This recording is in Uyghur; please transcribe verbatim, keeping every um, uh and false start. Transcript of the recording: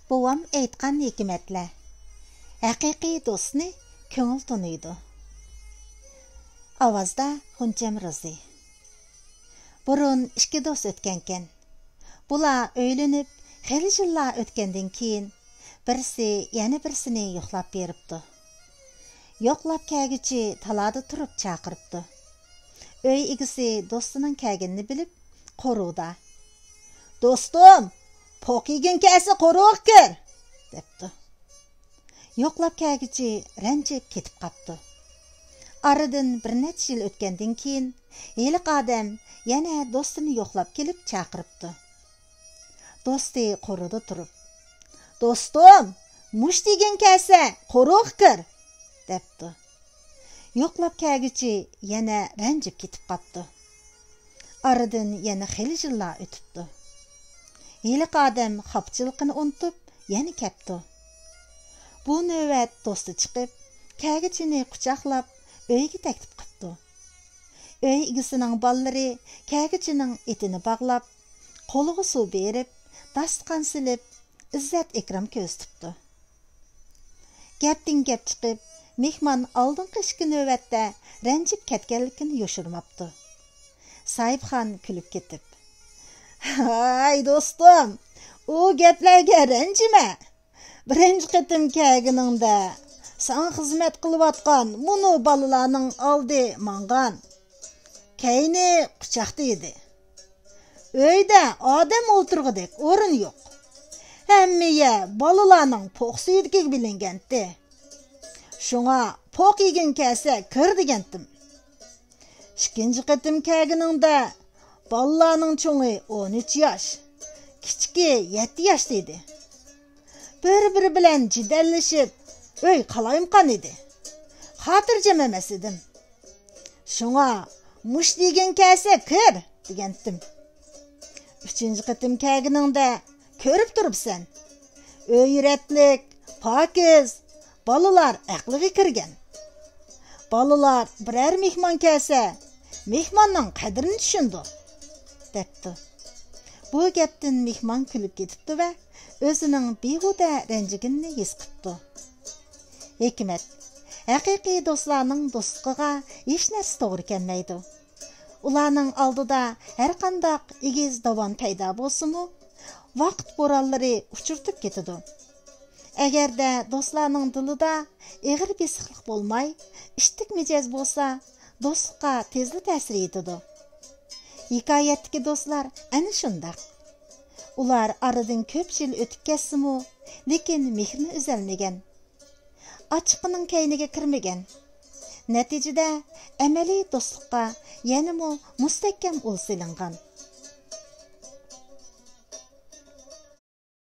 بوۋام ئېيتقان ھېكمەتلەر. ھەقىقىي دوستنى كۆڭۈل تونۇيدۇ. ئاۋازدا غۇنچەم روزى. بۇرۇن ئىككى دوست ئۆتكەنكەن. بۇلار ئۆيلىنىپ، خېلى يىللار ئۆتكەندىن كېيىن، بىرسى يەنە بىرسىنى يوقلاپ بېرىپتۇ. يوقلاپ كەلگۈچى تالادا تۇرۇپ چاقىرىپتۇ. ئۆي ئىگىسى دوستىنىڭ كەلگىنىنى بىلىپ، قورۇدا: «دوستۇم، پوق يېگىن كەلسە قورۇغا كىر!» دەپتۇ. يوقلاپ كەلگۈچى رەنجىپ كېتىپ قاپتۇ. ئارىدىن بىر نەچچە يىل ئۆتكەندىن كېيىن، ھېلىقى ئادەم يەنە دوستىنى يوقلاپ كېلىپ چاقىرىپتۇ. دوستى قورۇدا تۇرۇپ: «دوستۇم، مۇشت يېگىن كەلسە قورۇغا كىر!» دەپتۇ. يوقلاپ كەلگۈچى يەنە رەنجىپ كېتىپ قاپتۇ. ئارىدىن يەنە خېلى يىللار ئۆتۈپتۇ. ھېلىقى ئادەم خاپىچىلىقىنى ئۇنتۇپ، يەنە كەپتۇ. بۇ نۆۋەت دوستى چىقىپ، كەلگۈچىنى قۇچاقلاپ، ئۆيىگە تەكلىپ قىپتۇ. ئۆي ئىگىسىنىڭ بالىلىرى كەلگۈچىنىڭ ئېتىنى باغلاپ، قولىغا سۇ بېرىپ، داستىخان سېلىپ، ئىززەت-ئىكرام كۆرسىتىپتۇ. گەپتىن گەپ چىقىپ، مېھمان ئالدىنقى ئىككى نۆۋەتتە رەنجىپ كەتكەنلىكىنى يوشۇرماپتۇ. ساھىبخان كۈلۈپ كېتىپ: «ھاي دوستۇم، ئۇ گەپلەرگە رەنجىمە. بىرىنچى قېتىم كەلگىنىڭدە ساڭا خىزمەت قىلىۋاتقان مۇنۇ بالىلارنىڭ ئالدى ماڭغان، كەينى قۇچاقتا ئىدى. ئۆيدە ئادەم ئولتۇرغۇدەك ئورۇن يوق. ھەممە يەر بالىلارنىڭ پوق سۈيدۈكىگە بىلىنگەنتى. شۇڭا پوق يېگىن كەلسە كىر دېگەنتىم. ئىككىنچى قېتىم كەلگىنىڭدە بالىلارنىڭ چوڭى ئون ئۈچ ياش، كىچىكى يەتتە ياشتا ئىدى. بىر-بىرى بىلەن جېدەللىشىپ، ئۆي قالايمىقان ئىدى. خاتىرجەم ئەمەس ئىدىم. شۇڭا مۇشت يېگىن كەلسە كىر دېگەنتىم. ئۈچىنچى قېتىم كەلگىنىڭدە كۆرۈپ تۇرۇپسەن، ئۆي رەتلىك، پاكىز، بالىلار ئەقلىگە كىرگەن. بالىلار بىرەر مېھمان كەلسە، مېھماننىڭ قەدرىنى چۈشىنىدۇ» دەپتۇ. بۇ گەپتىن مېھمان كۈلۈپ كېتىپتۇ ۋە ئۆزىنىڭ بىھۇدە رەنجىگىنىنى ھېس قىپتۇ. ھېكمەت: ھەقىقىي دوستلارنىڭ دوستلۇقىغا ھېچ نەرسە توغرا كەلمەيدۇ. ئۇلارنىڭ ئالدىدا ھەرقانداق ئېگىز داۋان پەيدا بولسىمۇ، ۋاقىت بورانلىرى ئۇچۇرتۇپ كېتىدۇ. ئەگەردە دوستلارنىڭ دىلىدا ئېغىر بېسىقلىق بولماي، ئىتتىك مىجەز بولسا، دوستلۇققا تېزلا تەسىر يېتىدۇ. ھېكايەتتىكى دوستلار ئەنە شۇنداق. ئۇلار ئارىدىن كۆپ يىل ئۆتۈپ كەتسىمۇ، لېكىن مېھرىنى ئۈزەلمىگەن. ئاچچىقىنىڭ كەينىگە كىرمىگەن. نەتىجىدە، ئەمەلىي دوستلۇققا يەنىمۇ مۇستەھكەم ئۇل سېلىنغان.